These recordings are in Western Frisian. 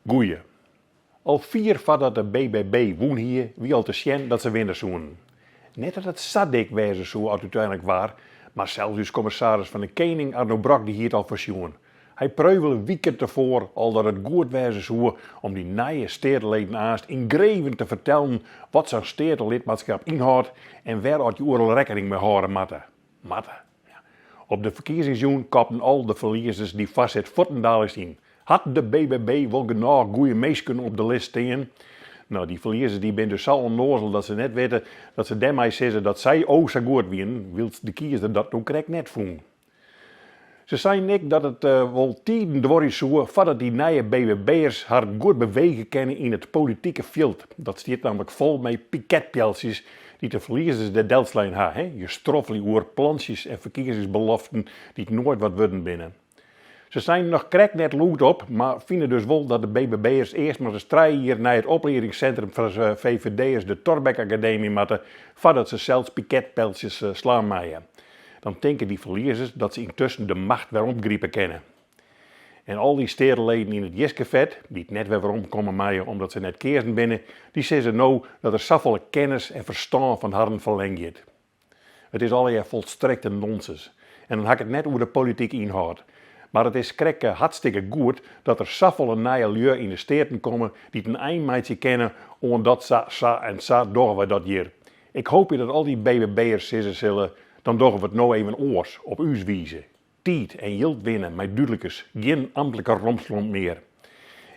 Goeie. Al fier foardat de BBB wûn hie, wie al te sjen dat se winne soenen. Net dat it sa dik wêze soe as úteinlik waar, mar sels ús kommissaris fan de Kening Arno Brok dy hie it al foarsjoen. Hy preuvele wiken tefoaren al dat it goed wêze soe om dy nije steateleden aanst yngreven te fertellen wat sa'n steatelidmaatskap ynhâldt en wêr oft je oeral rekkening mei hâlde moatte. Moatte. Op de ferkiezingsjûn kopten al de ferliezers dy foarset fuortendaliks yn. Hat de BBB wol genôch goeie minsken op de list stean? No, dy ferliezers dy binne dus sa onnoazel dat se net witte dat se dêrmei sizze dat sy o sa goed wienen, wylst de kiezer dat no krekt net fûn. Se seinen ek dat it wol tiden duorje soe foardat dy nije BBB'ers har goed bewege kinne yn it politike fjild. Dat stiet nammentlik fol mei piketpealtsjes dy't de ferliezers der delslein ha. Je stroffelje oer plantsjes en ferkiezingsbeloften dy't noait wat wurden binne. Se seinen noch krekt net lûdop, mar fine dus wol dat de BBB'ers earst mar ris trije jier nei it opliedingssintrum foar VVD'ers de Thorbecke Academie moatte foardat se sels piketpealtsjes slaan meie. Dan tinke dy ferliezers dat se yntusken de macht weromgripe kinne. En al dy steateleden yn it jiskefet, dy't net wer weromkomme meie omdat se net keazen binne, dy sizze no dat der safolle kennis en ferstân fan harren ferlern giet. It is allegear folstrekte nonsens. En dan ha ik it net oer de politike ynhâld. Mar it is krekt hartstikke goed dat der safolle nije lju yn de steaten komme dy't in ein meitsje kinne oan dat sa, sa en sa dogge wy dat hjir. Ik hoopje dat al dy BBB'ers sizze sille, dan dogge we it no even oars, op ús wize. Tiid en jild winne mei dúdlikens, gjin amtlike romslomp mear.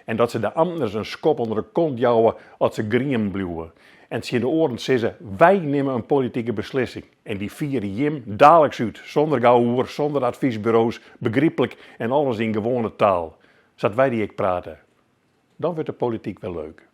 En dat se de amtners in skop ûnder de kont jouwe as se griemen bliuwe. En tsjin de oaren sizze, wy nimme in politike beslissing en dy fiere jim daliks út, sûnder geouwehoer, sûnder advysburo's, begryplik en alles yn gewoane taal, sa't wy dy ek prate. Dan wurdt de polityk wer leuk.